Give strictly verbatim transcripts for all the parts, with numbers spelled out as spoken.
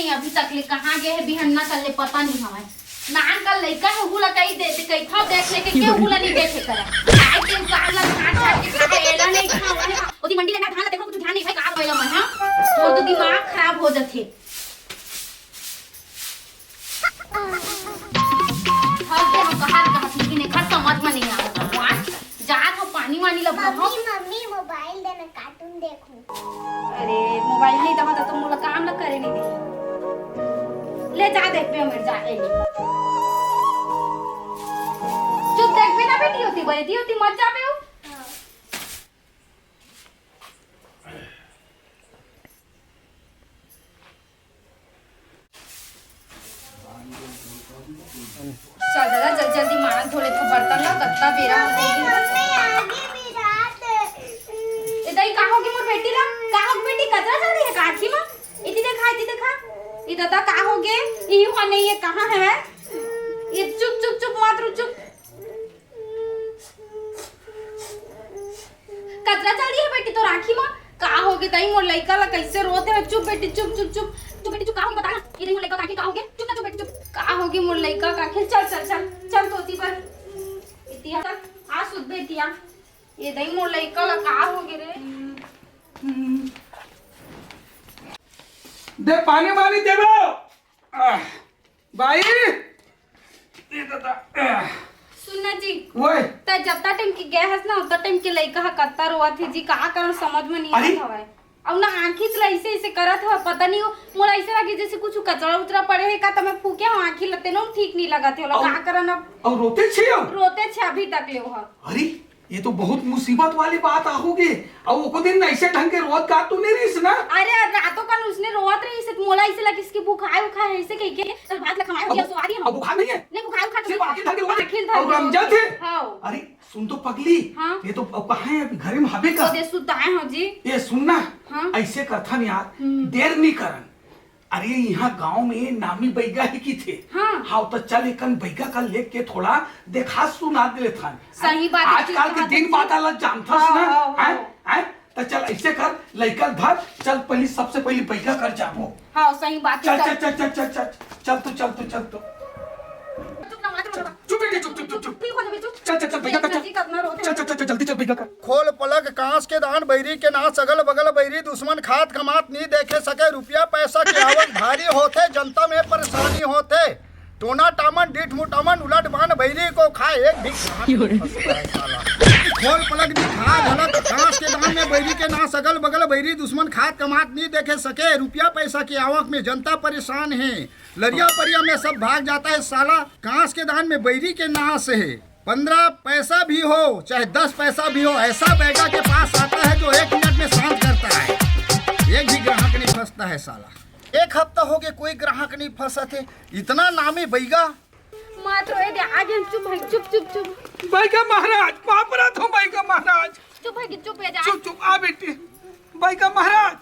नहीं, अभी तक ले कहाँ गे हे, बिहन्ना कल ले पता नहीं हवय। नान कल लइका हे, उहू ला कही देते, कही खाओ देख लेके के उहू ला नहीं देखे करा। आए के उकार ला छाट छाट के खाए, एला नहीं खाओ, एला खाओ। ओती मंडी ले ना धान ला देखो, कुछ ध्यान नहीं भाई, का बोला मैं, हाँ? मोर तो दिमाग खराब हो जाथे। हर के हम कहा कहा थी कि नहीं, खर समझ में नहीं आवत। जात हो पानी वानी ला भरो। मम्मी, मम्मी, मोबाइल देना, कार्टून देखूं। अरे, मोबाइल नहीं दवा तो मोला काम ला करे नहीं दे। ले जा, देखबे मेरे जा, ए ले। चुप देखबे ना बेटी, होती बड़ी होती मत जाबे हो। चल दादा, जल्दी जल्दी मांज धो ले, तू बर्तन ला, कत्ता बेरा हो गई। मम्मी, आगे विराट। ए दाई, का होगे मोर बेटी ला? का होगे बेटी, कचरा चल रही है काखी मा? इति देखा, इति देखा। ई दादा, का होगे? ई हुआ नहीं है, कहाँ है? ये चुप, चुप, चुप, मत रो, चुप। कचरा चल रही है बेटी, तो राखी मा का होगे दाई, मोर लइका ला कैसे रोत हे? चुप बेटी, चुप, चुप, चुप। चुप बेटी, चुप, का होगे बता ना। ये नहीं, मोर लइका काकी का होगे? चुप ना, चुप बेटी, चुप। का होगे मोर लइका काकी? चल, चल, चल, चल तो ओती पर। इतिया, चल, आ सुध बेटिया। ये दाई, मोर लइका ला का होगे रे? दे पानी वानी देबो। आह, बाई, ए दादा, आह। सुन ना जी, ओए। तै जत्ता टाइम के गए हस ना, उतना टाइम के लइका ह कत्ता रोवत हे जी, का करन समझ में नहीं अरे। आवत हवय। अउ ना आँखी से ऐसे ऐसे करत हवय, पता नहीं हो, मोला ऐसे लगे जैसे कुछ कचरा उचरा पड़े हे का, त मैं फूके हूँ आँखी लते ना, ठीक नहीं लगत हे, ओला अउ, का करन अब। अउ रोते छे हो? रोते छे अभी तक ले हो। अरे, ये तो बहुत मुसीबत वाली बात आ होगे। अउ ओको दिन ऐसे ढंग के रोवत का तू नहीं रहिस ना? अरे, रातों कन उसने रोवत रहिस, मोला ऐसे लगिस कि बुखार उखार है, ऐसे कह के, चल, भात ला खवाए, अब, दिया, सुवा दिया। अब बुखार नहीं है? नहीं, बुखार उखार तो सिर्फ नहीं। आँखी धर के रोवत है? आँखी धर और के। रमजात है? हाँ। अरे, सुन तो पगली, हाँ। ये तो अब कहाँ है? अभी घरे में हबे का? तो दे सुताए हो जी। ये सुन ना, हाँ। ऐसे करथन यार, हम्म। देर नहीं करन। अरे, यहाँ गांव में नामी बैगा हे किथे। हाँ। हाँ, तो चल एकन बैगा का लेके थोड़ा देखा सुना दे लेथन। सही बात है, आजकल के दिन बादल ला जानथस हाँ, ना? हाँ, हाँ। हैं? हैं? तो चल ऐसे कर, लइका धर, चल पहली, सबसे पहली बैगा कर जाबो। हाँ, सही बात है, चल, चल। चल, चल, चल, चल, चल, चल तो, चल तो, चल तो। चुप ना, मत रो। चुप बेटी, चुप, चुप, चुप, चुप। ठीक हो जाबे, चुप। चल, चल, चल, बैगा कर, चल। जी, कतना रोत हे। चल, चल, चल, चल, जल्दी चल, बैगा कर। खोल पलक कांस के दान बहिरी के नास, अगल बगल बहिरी दुश्मन खात कमात नी देखे सके, रुपया पैसा के आवक भारी होथे, जनता में परेशानी होथे। टोना टामन डीठ मुटामन उलट बान बहिरी को खाए एक भी ग्राहक नहीं फंसता है साला। खोल पलक दिखा झलक कांस के दान में बहिरी के नास, अगल बगल बहिरी दुश्मन खात कमात नी देखे सके, रुपया पैसा के आवक में जनता परेशान है। लरिया परिया में सब भाग जाता है साला। कांस के दान में बैरी के नास है। पन्द्रह पैसा भी हो चाहे दस पैसा भी हो, ऐसा बैगा के पास आता है जो एक मिनट में शांत करता है। एक भी ग्राहक नहीं फंसता है साला। एक हफ्ता हो गया कोई ग्राहक नहीं फंसत हे। इतना नामी बैगा। मत रोए दे, आगे चुप भाई, चुप, चुप, चुप। बैगा महाराज, बाप रे, तो बैगा महाराज। चुप भाई, चुप है जा। चुप, चुप, आ बेटी। बैगा महाराज,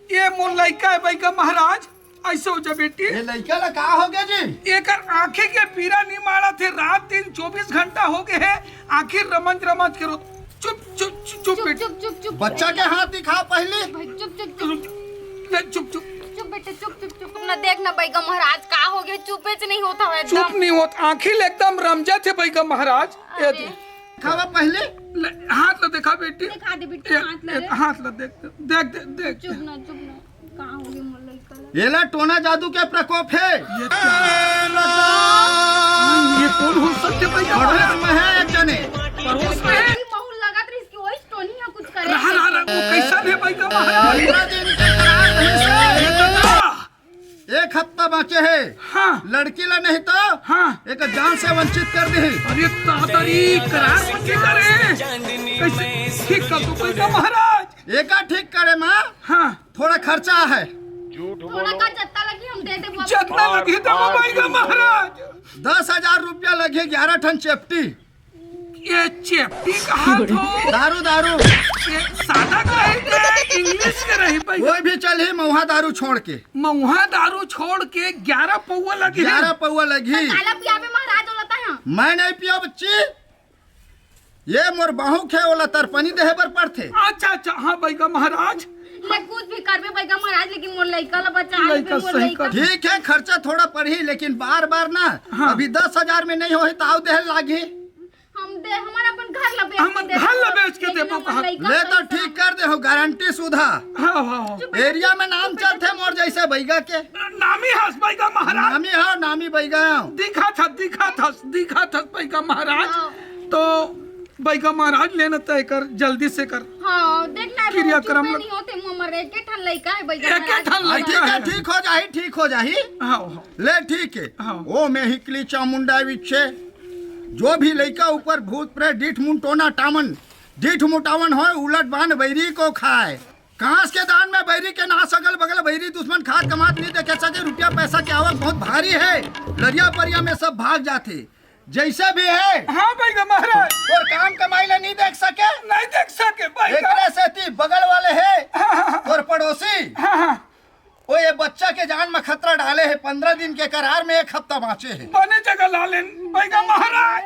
ये मोर लइका है बैगा महाराज, ऐसे हो जा बेटी। ये लइका ला का हो गया जी? एकर आँखी के पीरा नहीं मारत हे, रात दिन चौबीस घंटा हो गए है, आँखी रमंज रमंज के रो। चुप, चुप, चुप, चुप चुप, बेटी। चुप, चुप, चुप। बच्चा के हाथ दिखा पहले। भाई, चुप, चुप, चुप। चुप, ले, चुप, चुप। चुप बेटे, चुप, चुप, चुप। ना देख ना बैगा महाराज का हो गया, चुपे से नहीं होता है चुप एकदम। नहीं होता, आँखी ले एकदम रमजात हे बैगा महाराज। ये अरे। दे। दिखावा पहले। ले, हाथ ला दिखा बेटी। दिखा दे बेटी, ए, हाथ ला ए, रे। हाथ ला देख, देख, देख, देख। चुप ना, चुप ना। कहाँ हो गए मोर लइका ला? ये ला टोना जादू के प्रकोप है। ये क्या? ये कौन हो सकते भाई? पड़ोस में है एक जने। पड़ोस में है? महू लगत रहिस कि ओइस टोनी है कुछ करे। रहा, रहा, रहा, वो कैसा है भाई का महाराज? पंद्रह दिन के करार नहीं से। ये तो क्या? एक हफ्ता बाँचे हे। हाँ। लड़की ला नहीं तो हाँ। एक जान से वंचित कर दे। अरे तातरी करार वंचित करे। कैसे ठीक कर दो पैसा महाराज? एका ठीक करे मा हाँ। थोड़ा खर्चा है। थोड़ा का जत्ता लगी हम दे देबो। जतना लगी तो पैसा महाराज। दस हजार रुपया लगे, ग्यारह ठन चेपटी। ये चेपटी कहा थो? दारू, दारू। ये सादा के रही के इंग्लिश के रही भाई? कोई भी चलही, महुआ दारू छोड़ के। महुआ दारू छोड़ के ग्यारह पौवा लगी है। ग्यारह पौवा लगी। काला पियाबे महाराज बोलता है। मैं नहीं पियो बच्ची। ये मोर बाहू खे ओला तरपनी देहे बर पड़थे। अच्छा, अच्छा, हाँ भाई का महाराज। मैं कुछ भी करबे बइगा महाराज, लेकिन मोर लइका ला बचा लेबे, लइका मोर सही लइका। कर। ठीक है, खर्चा थोड़ा पड़ही, लेकिन बार बार ना, हाँ। अभी दस हजार में नहीं होही, त आउ देहे लागही। हम दे, हमारा अपन घर ला बेच हम के दे घर ला देबो, बेच के लेकिन देबो हमर कहा। लइका ले तो पैसा ठीक कर दे हो, गारंटी सुधा। हाँ, हाँ, हाँ। चुप एरिया में नाम चलथे मोर जैसे बइगा के। नामी हस बइगा महाराज। नामी हो, नामी बइगा हो। दिखा था, दिखा था, दिखा था बइगा महाराज। हाँ। तो बइगा महाराज, लेना तय कर, जल्दी से कर। हाँ, देख ना, क्रियाक्रम चुपे लग- नहीं होते, हमर एके ठन लइका है बइगा एक महाराज। ठन हाँ, लइका ठीक है, है। ठीक हो जाही, ठीक हो जाही। हाँ, हाँ। ले ठीक है। हाँ। ओ में हिकली चामुंडा विच्छे, जो भी लइका ऊपर भूत प्रेत डीठ मुंह टोना टामन, डीठ मुटावन होय, उलट बान बैरी को खाए। कांस के दान में बैरी के नाश, अगल बगल बैरी दुश्मन खात कमात नहीं देखे सके। रुपया पैसा के आवक बहुत भारी है, लरिया परिया में सब भाग जाथे। जैसे भी है, हाँ बइगा महाराज। तोर काम कमाई ला नहीं देख सके, नहीं देख सके बइगा। एकरे सेती बगल वाले है, हाँ, हाँ, हाँ। तोर पड़ोसी। हाँ, हाँ। ओ, ये बच्चा के जान में खतरा डाले है, पंद्रह दिन के करार में एक हफ्ता बाँचे है। बने जगह ला लेन बइगा महाराज।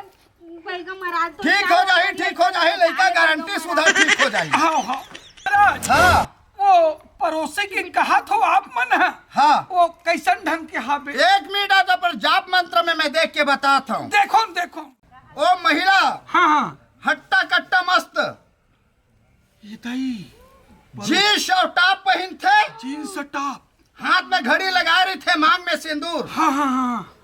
बइगा महाराज, तो ठीक हो जाही, ठीक हो जाही, लइका गारंटी सुधा ठीक हो जाही। हाँ, हाँ। महाराज, हाँ। वो पड़ोसी के कहा थो आप मन है? हाँ। वो कैसन ढंग के हावे? एक मिनट, आज अपन जाप मंत्र में मैं देख के बताता हूँ। देखो, देखो। ओ महिला, हाँ, हाँ। हट्टा कट्टा मस्त। ये दाई। जींस और टॉप पहिनथे। जींस और टॉप। हाथ में घड़ी लगाए रहिथे, मांग में सिंदूर। हाँ, हाँ, हाँ।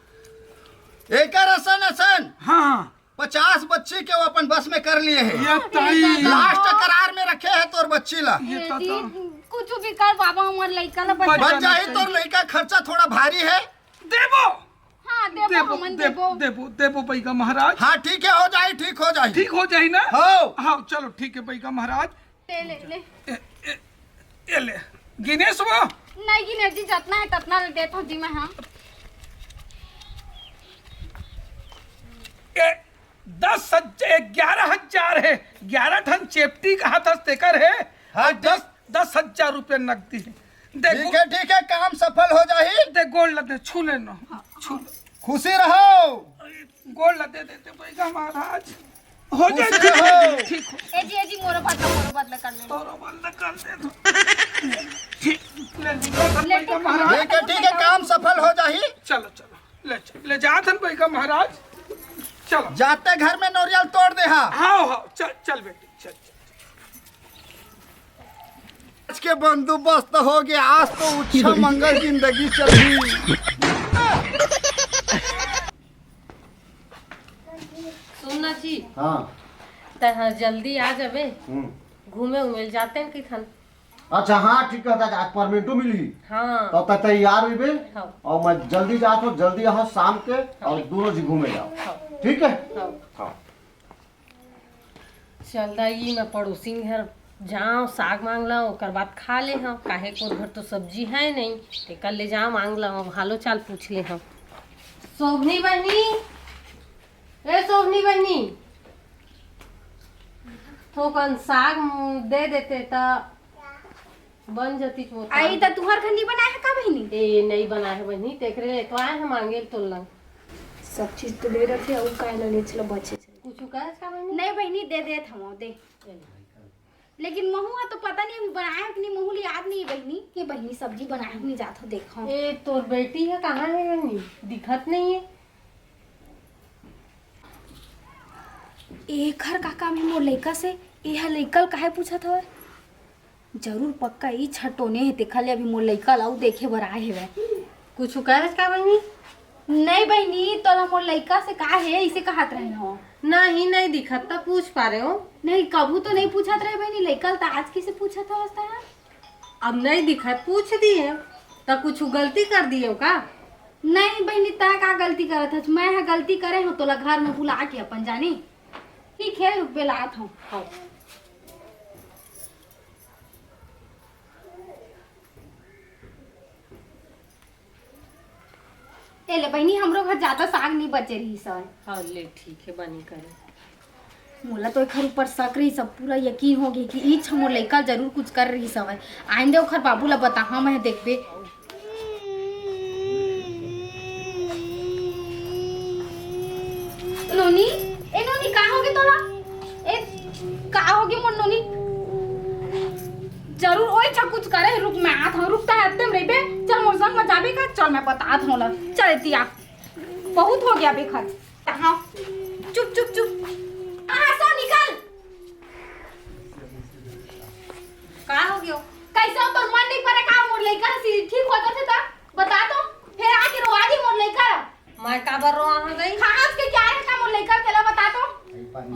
एकर असन असन हाँ, हाँ। पचास बच्ची के वो अपन बस में कर लिए है। ये ताई। लास्ट करार में रखे है तोर बच्ची ला। ये ये तो, जी, तो। कुछ भी कर बाबा, हमर लइका ला बचा। बच जाही तोर लइका, खर्चा थोड़ा भारी है। देबो। हाँ, देबो, देबो, हमन देबो, देबो। देबो, देबो बइगा महाराज। हाँ, ठीक है, हो जाही, ठीक हो जाही। ठीक हो जाही ना? हो। हाँ, चलो, ठीक है बइगा महाराज। ले, ले, ले। ए, ए, ए ले। गिनेस वो? नहीं गिने जी, जतना है, ततना ले देत हूँ जी मैं, हाँ। ए, दस हजार, ग्यारह हजार है, ग्यारह ठन चेपटी कहा था, तेकर है, हाँ, और दस, दस हजार रुपया नकदी है। देखो। ठीक है, ठीक है, काम सफल हो जाही। दे गोड़ लग दे, छू लेना। हाँ। छू ले। खुशी रहो। गोड़ लग दे देते बइगा महाराज। हो जाए खुशी ठीक, रहो। ठीक हो। ए जी, ए जी, मोरो बात, मोरो बात कर ले। तोरो बात कर दे तो। ठीक, ले निकल ले बइगा तो महाराज। ठीक है, ठीक है, काम सफल हो जाही। चलो, चलो, ले चल, ले जा थन बइगा महाराज। चलो। जाते घर में नोरियल तोड़ दे हा। हाँ, हाँ, चल, चल बेटी, चल, चल। आज के बंदोबस्त हो गया, आज तो उच्छा मंगल जिंदगी चलही। सुन ना जी, हाँ। तैं ह जल्दी आ जाबे, हम्म। घूमे उमे ल जाते हैं किथन। अच्छा, हाँ, ठीक कहता है, आज परमेंटो मिली। हाँ। तब तक तैयार हुई बे, हाँ। और मैं जल्दी जात हूँ, जल्दी आओ शाम के, हाँ। और दोनों जी घूमे जाओ। हाँ। ठीक है? हाँ। हाँ। चल दाई, मैं पड़ोसी घर जाओ, साग मांग ला, ओकर बाद खा ले हम, काहे को घर तो सब्जी है नहीं, तेकर ले जाओ मांग ला, हालो चाल पूछ ले हम। शोभनी बहनी, ए शोभनी बहनी, थोकन साग दे देते त बन जतिस मोर आई काम। त तुहर घर नी बनाए हे का बहिनी? ए, नइ बनाए हे बहिनी, तेकरे ले तो आए हे मांगे ल तोर लंग। सब चीज तो ले रखे, अउ काय ला ले चला बचे चले। कुछु कहस का बहिनी? नहीं बहिनी, दे देत हवं, दे। ए। लेकिन महू ह तो पता नहीं अभी बनाए हे कि नहीं, महू ल याद नहीं बहिनी। ये बहिनी सब्जी बनाए हे कि नहीं जात हो देखो। ए, तोर बेटी ह कहाँ हे बहिनी? दिखत नहीं हे। एखर का काम हे मोर लइका से? एह लइका ल काहे पूछत हवय? जरूर पक्का ई छटोने हे, तेखर ले अभी मोर लइका ल अउ देखे बर आए हेवय। कुछु कहस का बहिनी? नहीं बहिनी, तोला मोर लइका से का हे, इसे कहत रहे हो। नहीं, नहीं दिखत त पूछ पारे हो। नहीं, कभू तो नहीं पूछत रहे बहिनी, लइका ल त आज किसे पूछत हवस तैं? अब नहीं दिखत पूछ दिए, त कुछु गलती कर दिए का? नहीं बहिनी, तैं का गलती करत हस? मैं ह गलती करे हूँ तोला घर में बुला के अपन जानी। ठीक है, रुक बे, लात हूँ। हाँ। ए ले बहिनी, हमरो घर ज्यादा साग नहीं बचे रहिस हवय। हाँ, ले ठीक है, बनी करे। मोला तो एखर ऊपर शक रहिस, अब पूरा यकीन हो गे कि ई छ मोर लइका जरूर कुछ कर रहिस हवय। आइन दे ओखर बाबू ला बताहा, मैं देखबे। नोनी, ए नोनी, का होगे तोला? ए, का होगे मोर नोनी? जरूर ओ अच्छा, कुछ करे, रुक, मैं आत हूँ, रुकता है, एकदम रहिबे। चल, मोर संग में जाबे का, चल, मैं बतात हूँ ला। चल, एती आ, बहुत हो गया बेखत। हाँ, चुप, चुप, चुप। हाँ, सो निकल। का हो गयो? कैसे हो, तोर मन नहीं पड़े का? मोर लइका से ठीक हो जाथे त बता तो, फिर आके रोवा दी मोर लइका। मैं काबर रोवा हूँ गई? खास के क्या रहता मोर लइका, तेला बता तो।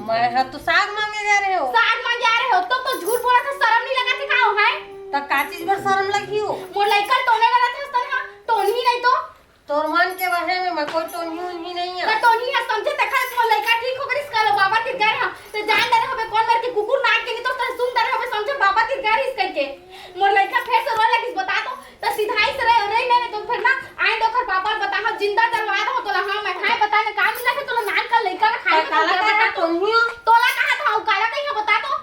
मैं ह तो साग मांगे जा रहे हो। साग मांगे आ रहे हो, तो, तो झूठ बोला था, शर्म नहीं लगा था का हो, है? त का चीज बर शर्म लगी हो? मोर लइका टोने वाला था, सन हा, टोनही नहीं तो। तोर मन के वहे में मैं कोई टोनही उनही नहीं है। त टोनही है, समझे, देखा, मोर लइका ठीक हो गइस, काला बाबा तीर गए हम, त जान डरे होबे, कौन मर के कुकुर नाक के नहीं तो तन सुन डरे होबे, समझे, बाबा तीर गए रहिस कह के। मोर लइका फिर से रोए लगिस, बता तो, त सिधाई से रहे, रही नहीं तो फिर ना, आए तो ओकर पापा ल बता, हम जिंदा जलवा दो तोला, हाँ, मैं खाए बता ने काम ना के तोला नान का लइका ल खाए त काला बता, कहा बता तो। टोनही? तोला कहा था, काला कहीं बता तो।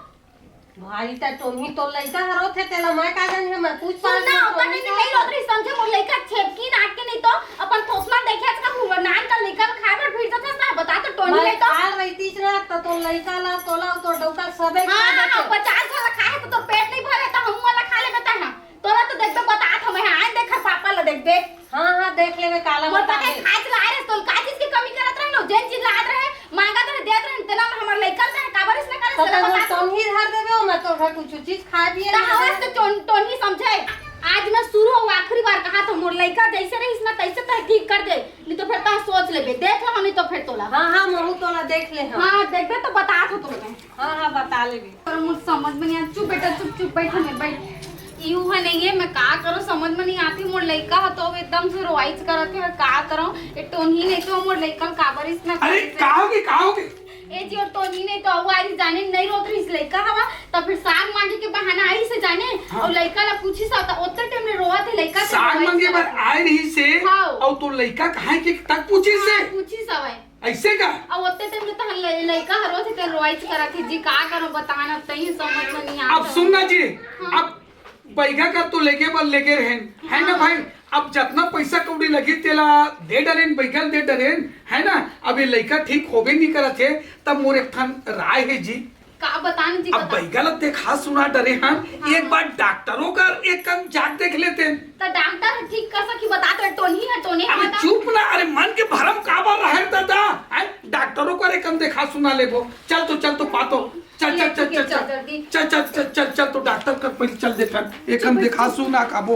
भाई, त टोनही तो लइका हरो थे, तेला मैं का जानी, मैं कुछ सुन ना, ओकर नहीं, नहीं रोत रही, समझे, मोर लइका छेपकी नाक के नहीं तो अपन थोसना देखे आज का हुआ, नान का लइका खाए बर भीड़ जाथे ना, बता तो टोनही मैं नहीं तो। काल रहती ना, त तो लइका ला, तोला, तो डौका सबे हाँ, खा हाँ, देते। हाँ, पचास वाला खाए तो तोर पेट नहीं भरे, तो हम वाला खा ले बता, हाँ। तोला तो देखबे, बतात हूँ मैं, हाँ, देख पापा ला देखबे। हाँ, हाँ, देख लेबे, काला मोर बता पता दे। खाए ला आए रहे, तोल का चीज की कमी करत रहे नो, जेन चीज ला आत रहे, मांगत रहे, देत रहे, तेना में हमर लइका से काबर इसने करे, तो सला तोर बता तो। टोनही धर देबे, ओमा तो घर कुछ चीज खाए पिए त नहीं हवस देबे। तो टोन-, टोनही समझे। आज मैं शुरू अउ आखिरी बार कहा तो मोर लइका जैसे रहिस ना, तैसे तय ठीक कर दे, नहीं तो फिर तय सोच लेबे, देख लो, नहीं तो फिर तोला। हाँ, हाँ, महू तोला देख ले, हाँ। हाँ, देखबे तो बतात हूँ तोला। हाँ, हाँ, बता लेबे। पर मोर समझ में नहीं आ, चुप बेटा, चुप, चुप, बैठ में, बैठ। यू है नहीं है, मैं का करूँ, समझ में नहीं आती। मोर लइका ह तो एकदम से रोवाइच करत है, का करूँ? ये टोनही नहीं तो मोर लइका ल काबर इसना अरे, करे से? का होगे, का होगे? ए जी, और टोनही नहीं तो अउ आई जाने नहीं रोत रहिस लइका हवा, तब फिर साग मांगे के बहाना आई से जाने, हाँ। और लइका ला पूछी सा, त ओतने टाइम में रोवत है लइका से साग रोवाइच मांगे बर करत है। आए रहिस हे, हाँ। और तो लइका कहाँ के तक पूछी से? हाँ, पूछी सा भाई। ऐसे का? अब ओतने टाइम में तो हम ल-, लइका हरो थे, तेन रोवाइच करा थे जी, का करो बता ना, तही समझ में नहीं आता। अब सुन ना जी, हाँ। अब बैगा कर तो लेगे बर लेगे रहेन, है ना हाँ। भाई? अब जतना पैसा कौड़ी लगी तेला दे डरेन, बैगा ल दे डरेन, है ना? अब ये लइका ठीक होबे नहीं करत हे, तब मोर एक ठन राय है जी। का बता ना जी, अब बता। बैगा ल देखा सुना डरे हन, हाँ। एक बार डॉक्टरों का एक कन जाके देख लेते हैं। त डॉक्टर ह ठीक कर सकी, बता तो टोनही है, टोने अरे हवा त। चुप ना, अरे मन के भरम काबर रहे दादा, हैं? डॉक्टरों का एक कन देखा सुना लेबो। चल तो, चल तो पातो। चल, चल, ले, चल, ठीक है, चल, चल, चल। जल्दी। चल, चल, चल, चल, चल तो डॉक्टर कर पहले चल देखा। एक कन चुप, देखा चुप। सुना काबो।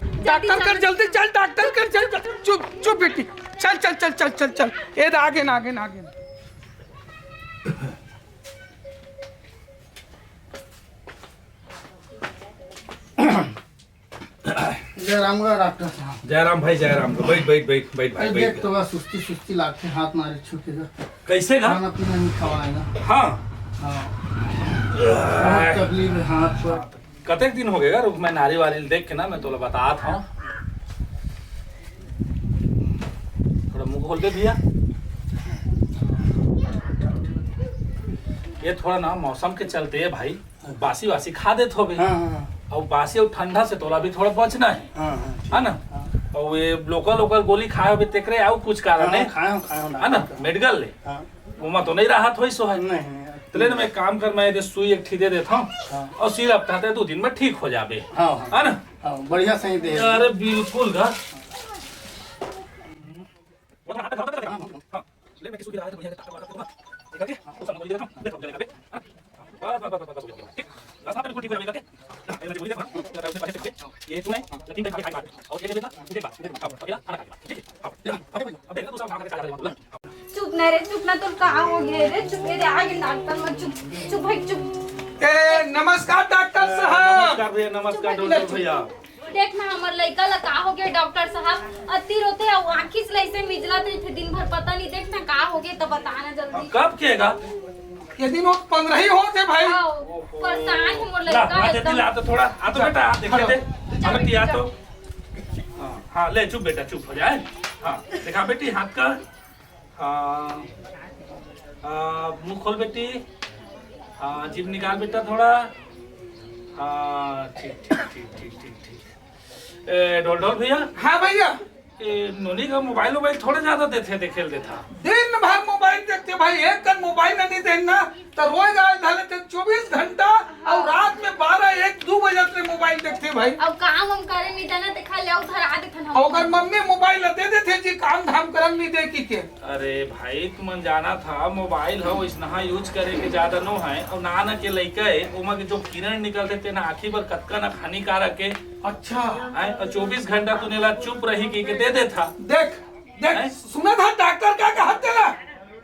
जल्दी डॉक्टर कर चल। जल्दी चल, डॉक्टर कर चल, चल। चुप, चुप बेटी। चल, चल, चल, चल, चल, चल। ए आगे ना, आगे ना, आगे ना। जय राम का डॉक्टर साहब। जय राम भाई, जय राम का। बैठ, बैठ, बैठ, बैठ भाई, अरे बैठ। देख तो बस सुस्ती, सुस्ती लागथे, हाथ मारे छूटे का। कैसे का? खाना पीना नहीं खवाए ना। हाँ। हाँ। बहुत तकलीफ है हाथ पर। कतेक दिन हो गए रुक, मैं नारी वारी देख के ना, मैं तोला बतात हूँ। थोड़ा मुंह खोल दे भैया। ये थोड़ा ना मौसम के चलते है भाई, बासी वासी खा देत होबे। हाँ, हाँ, हाँ। अउ बासी अउ ठंडा से तोला भी थोड़ा बचना है। हाँ, हाँ, ठीक। है ना? हाँ। अउ ये लोकल, लोकल गोली खाए होबे, तेकरे अउ कुछ कारण हाँ, है। खाए हो, खाए हो, है ना? डॉक्टर। मेडिकल ले। हाँ। ओमा तो नहीं राहत होइस होय। नहीं, नहीं। तो ले ना, मैं एक काम कर, मैं ये सुई एक ठी दे देता हूँ। हाँ। अउ सिरप खाते दो दिन में ठीक हो जाबे। हाँ, हाँ। है ना? हाँ, बढ़िया सही दे। अरे बिल्कुल गा। हाँ, हाँ। ले, मैं किसी को गिरा है तो बढ़िया से टक, टक, टक, टक, टक, करके, हाँ, सब गोली दे देता हूँ। ले, सब जगह पे। हाँ। बस, बस, बस, बस, बस, हो गया। ठीक। बस, आप बिल्कुल ठीक हो जाएगा करके। हाँ, ये गोली दे देता हूँ। ये तूने, ये तीन टाइम खा के खाई बात। और ये दे देता, मुझे बात। हाँ, अकेला खाना खा के बात। ठीक है? हाँ। अब देखना तू सब खा के खा जा रहे हो। चुप ना रे, चुप ना, तोर का हो गया रे? चुप रे, आ गए डॉक्टर, मत चुप, चुप भाई, चुप। ए, नमस्कार डॉक्टर साहब। नमस्कार भैया, नमस्कार चुप, डॉक्टर चुप। भैया। देख ना, हमर लइका ला का हो गया डॉक्टर साहब? अति रोथे अउ आँखी से ऐसे मिजलत रहिथे दिन भर, पता नहीं। देख ना का हो गया, तो बता ना जल्दी। कब केगा? ये दिन वो पंद्रह ही होत हे भाई। हाँ, परेशान हे मोर ला, लइका आ, एकदम। ला तो थोड़ा, आ तो बेटा, आ देखे दे। चल, आ बेटी, आ चल। तो। हाँ, हाँ, ले चुप बेटा, चुप हो जाए। हाँ, देखा बेटी, हाथ का। हाँ, आ, मुंह खोल बेटी। हाँ, जीभ निकाल बेटा थोड़ा। हाँ, ठीक, ठीक, ठीक। ए, ढोल ढोल भैया। हाँ भैया। ए, नोनी का मोबाइल, मोबाइल थोड़ा ज्यादा देथे, देखेल देथा। दिन भर मोबाइल देखथे भाई, एक कन मोबाइल नहीं देना, तो रोज आज धले थे चौबीस घंटा, और रात में बारह, एक, दो बजे तक मोबाइल देखथे भाई। अउ काम हम करे नइ देना, ते खा ले, अउ धरा देथन हम। अउ ओकर मम्मी मोबाइल ल दे देथे जी, काम धाम करन नइ दे कहिके। अरे भाई, तुमन जानत हा, मोबाइल ह वइसनहा यूज करे के ज्यादा नो है, अउ नान के लइका हे, ओमा के जो किरण निकलथे, तेन आँखी बर कतका न हानिकारक हे। अच्छा। हैं, अउ चौबीस घंटा तू एला चुप रही कहिके दे देथा। देख, देख, हैं? सुनत हा डॉक्टर का कहत तेला?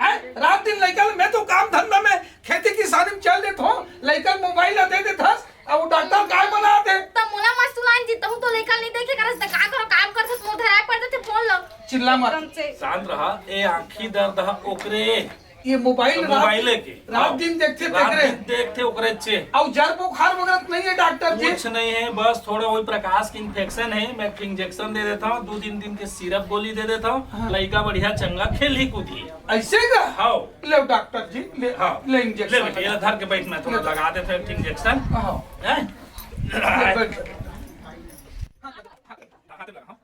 हैं? रात दिन लइका ल, मैं तो काम धंधा में, खेती किसानी में चल देत हूँ, लइका ल मोबाइल ला दे देत हस, अब वो डॉक्टर काय बना दे? त मोला मत सुनाइन जी, तहूँ तो लइका ल नइ देखे करस, त का करो, काम करथे त मोर धराए पड़ देथे फोन ला। चिल्ला मत। एकदम से। शांत रहा, ए आँखी दर्द ह ओकरे। ये मोबाइल तो रात, मोबाइल है के? रात हाँ। दिन देखथे रात तेकरे। दिन देखथे ओकरे चे। अउ जर बुखार वगैरह तो नहीं है डॉक्टर जी? कुछ नहीं है, बस थोड़ा वही प्रकाश के इन्फेक्शन है। मैं एक इंजेक्शन दे देता हूँ, दो तीन दिन के सिरप गोली दे देता हूँ। हाँ। लइका बढ़िया चंगा खेलही कूदही। ऐसे का? हाँ। ले डॉक्टर जी, ले, हाँ। ले इंजेक्शन ले बेटी, लगा। ये धर के बैठ, मैं थोड़ा ले। लगा देता हूँ एक इंजेक्शन। हाँ। हैं? ले बैठ। हाँ, हाँ, हाँ।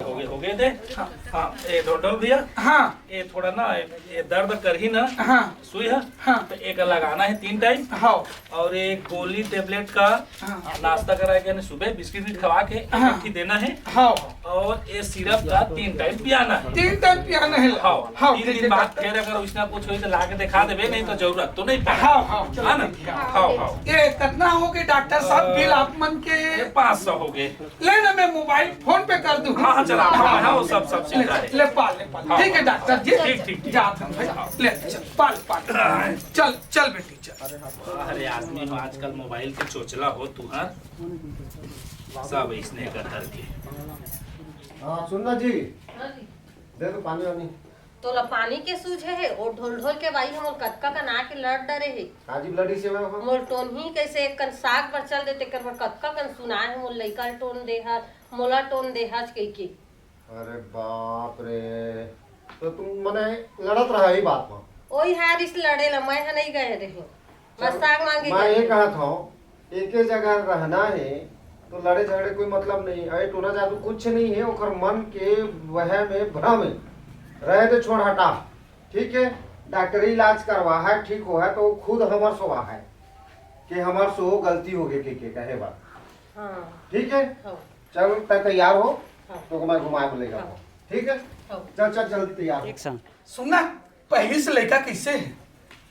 हो गए, हो गए थे। हाँ। हाँ, ये डॉक्टर भैया। हाँ। ये थोड़ा ना, ये दर्द करही ना। हाँ। सुई है। हाँ। तो एक लगाना है तीन टाइम। हाँ। और एक गोली टेबलेट का हाँ। नाश्ता करा के, सुबह बिस्किट भी खवा के एक हाँ। एक ही देना है। हाँ। और ये सिरप का तीन टाइम पियाना है। तीन टाइम पियाना है। हाँ। हाँ, तीन ठीक दिन है, बाद डॉक्टर। फिर अगर उसने कुछ होई तो ला के दिखा देबे, नहीं तो जरूरत तो नहीं पड़े। हाँ, हाँ, चलो, है ना? ठीक है। हाँ, हाँ। ये कितना हो गए डॉक्टर साहब, अ, बिल आप मन के? ये पाँच सौ हो गए। ले ना, मैं मोबाइल फोन पे कर दूँ। हाँ, हाँ, चला, हाँ, हाँ, वो सब, सब ले, सुविधा है। ले, पाल, ले, पाल। हाँ। ठीक है डॉक्टर जी। ठीक, ठीक, ठीक। जा तुम भाई, ले, चल, पाल, पाल। चल, चल बेटी, चल। अरे आदमी हो, आजकल मोबाइल के चोचला हो तू, हाँ? सब इसने का करके। हाँ, सुन ना जी। हाँ जी। दे दो पानी वानी। तोला पानी के सूझे हे, ओ ढोल ढोल के बाई ह मोर कतका कन आके लड़ डरे हे। काजी लड़ी से मैं हो? मोर टोनही कइसे एक कन साग बर चल दे, तेकर बर कतका कन सुनाए हे, मोर लइका ल टोन दे हस, मोला टोन दे हस कहिके। अरे बाप रे, तो तुम मने लड़त रहा ही बात में। ओही हारिस लड़े ला, मैं ह नहीं गए रही। मैं चल, साग मांगे मैं गए ये रही। कहत हूँ, एके जगह रहना है तो लड़े झगड़े कोई मतलब नहीं है। टोना जादू कुछ नहीं है, ओकर मन के वहम है, भ्रम है। रहे तो छोड़, हटा, ठीक है। डॉक्टरी इलाज करवा है, ठीक हो है तो खुद हमर सोवा है कि हमर सो गलती हो गई के, के कहे बात। हाँ। ठीक है। हाँ। चल, तै तैयार हो, हाँ। तो मैं घुमा के लेगा। हाँ। ठीक है। हाँ। चल चल, जल्दी तैयार हो। एक संग। सुन ना, पहली से लइका कइसे हे?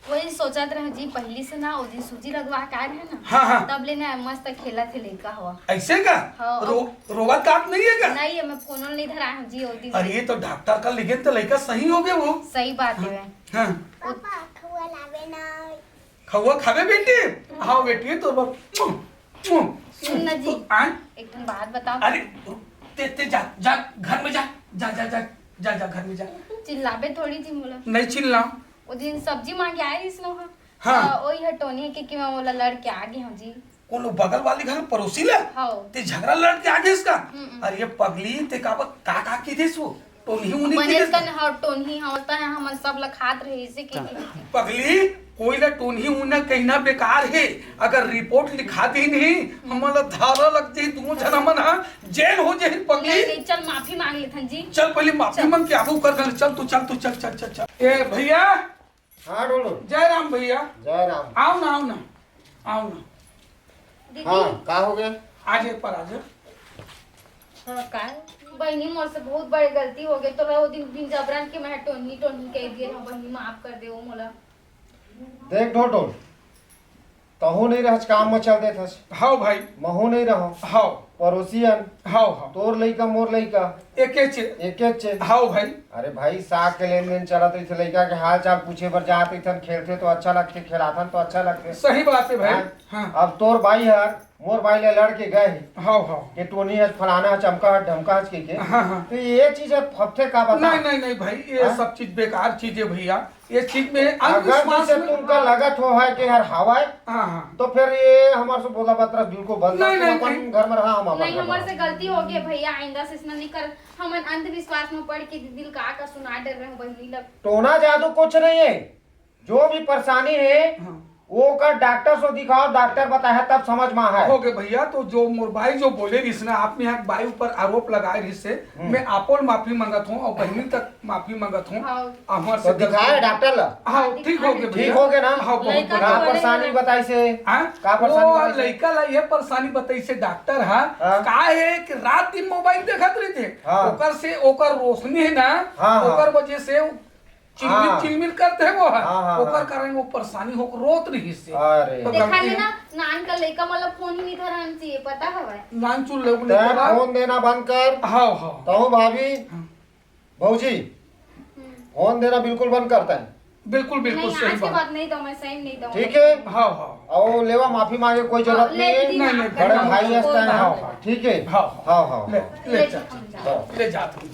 वही सोचत रहे जी, पहली से ना, ओ दिन सूजी लगवा के आए रहे ना, हाँ, हाँ। तब ले ना मस्त खेलत हे लइका हवा। ऐसे का? हाँ, रो-, अब रोवत काट नहीं है का? नहीं है, मैं फोन नहीं धराए हूँ जी, ओ दिन। अरे, ये तो डॉक्टर का लिखे तो लइका सही हो गया वो। सही बात है। हाँ। पापा, खउआ लावे ना। खउआ खाबे बेटी? हाँ बेटी, तो बस। सुन ना जी, तो, आय? एक ठन बात बताओ। अरे, ते, ते जा, जा, घर में जा, जा, जा, जा, जा, जा, घर में जा। चिल्लाबे थोड़ी जी मोला। नहीं चिल्लाओ। ओ दिन सब्जी मांगे आए रहिस ना, हाँ। हाँ। तो ओही ह टोनी के कि मैं ओला लड़ के आ गे हूँ जी। कोनो बगल वाली घर पड़ोसी ले? हाँ। ते झगड़ा लड़ के आ गे इसका? हम्म, हम्म। अरे ये पगली, ते का, का, का की देस वो? टोनही उनही बने की कन हव, टोनही हव, त हमन सब ल खात रहे, इसे के, के। पगली, कोई ला टोनही उनही कहना बेकार हे। अगर रिपोर्ट लिखा दी नहीं, हमन ला धारा लग जाही, दोनों झन हमन हा जेल हो जाही, पगली। नहीं, नहीं, चल माफी मांग लेथन जी। चल पहले माफी चल। मांग के आबू कर दे, चल तू, चल तू, चल, चल, चल, चल। ए भैया, हाँ, डोलो। जय राम भैया। जय राम। आओ ना, आओ ना, आओ ना। दीदी। हाँ, का हो गया? आ जा, पर आ जा। हाँ, का? बहिनी, मोर से बहुत बड़े गलती हो गए। तोला वो दिन बिन जबरन के मैं टोनी, टोनी कह दिए हूँ। बहिनी, माफ कर दे वो मोला। देख ढोटोल, तहू नहीं रहच, काम में चल देथस। हाव भाई। महू नहीं रहो। हाव। पड़ोसियन। हाव, हाव। तोर लइका, मोर लइका। एके चे। एके चे। हाव भाई। अरे भाई, साग के लेन देन चलत रहिथे, लइका के हाल चाल पूछे बर जात रहिथन, खेलथे तो अच्छा लगथे, खेलाथन तो अच्छा लगथे। सही बात है भाई। हाँ? हाँ। अब तोर बाई हर मोर बाई ले लड़ के गए हे। हाव, हाव। के टोनी हस, फलाना हस, चमका हस, ढमका हस कहिके। हाँ, हाँ। तो ये चीज अब फपथे का बता? नहीं, नहीं, नहीं भाई, ये हाँ? सब चीज बेकार चीज है भैया। ये चीज में अगर अंधविश्वास जैसे में तुमका लगत हो है कि हर हवाए, हाँ, हाँ। तो फिर ये हमारे से बोला बतरा बिल्कुल बंद नहीं, कर, तुम नहीं, अपन नहीं। घर में रहा, हम अपन नहीं, घर में हमारे रहा। से गलती हो गई भैया, आइंदा से ऐसा नहीं कर। हम अंधविश्वास में पड़ के दिल का, का सुना डर रहे हो बहिनी लग। टोना जादू कुछ नहीं है, जो भी परेशानी है, हाँ। ओकर डॉक्टर से दिखाओ, डॉक्टर बताए तब समझ में आए। हो गए भैया, तो जो मोर बाई जो बोले रहिस ना, आप में यहाँ बाई ऊपर आरोप लगाए रहिस से, हम्म। मैं आपो ल माफी मांगत हूँ और बहिनी तक माफी मांगत हूँ। हाँ। हमार तो से दिखाए डॉक्टर ला। हाँ, ठीक हो गए ठीक भैया। हो गए ना? हाँ, बहुत लड़का का बढ़िया। परेशानी बताई से? हाँ? का परेशानी वो बताई से? लड़का ला ये परेशानी बताई से डॉक्टर हा, हाँ। का है कि रात दिन मोबाइल देखत रहिथे, हाँ। ओकर से ओकर रोशनी है ना, हाँ, हाँ। ओकर वजह से वो चिलमिल हाँ। चिलमिल करथे वो हा, हाँ, हाँ, ओकर हाँ। कारण वो परेशानी हो रोत रहिस से। अरे। तो देखा गलती ले है। ना, नान का लइका मन ला फोन ही नहीं धराना चाहिए, पता हवय। नान चुन ले तैं फोन देना बंद कर। हाँ, हाँ। तहु भाभी, हाँ। भौजी, हम्म। फोन देना बिल्कुल बंद कर तैं। बिल्कुल, बिल्कुल नहीं, सही आज के बात। बाद नहीं दो, मैं सही नहीं दो। ठीक है? हाँ, हाँ। और लेवा माफी मांगे कोई जरूरत ले नहीं है। दीदी, नहीं, माफ नहीं, कर बड़े दो, भाई कोई ऐसा है, बात हाँ, नहीं। हाँ, ठीक है? हाँ, हाँ। हाँ, हाँ, ले, हाँ। ले ले जा। हम जा। हाँ। ले जा तुम।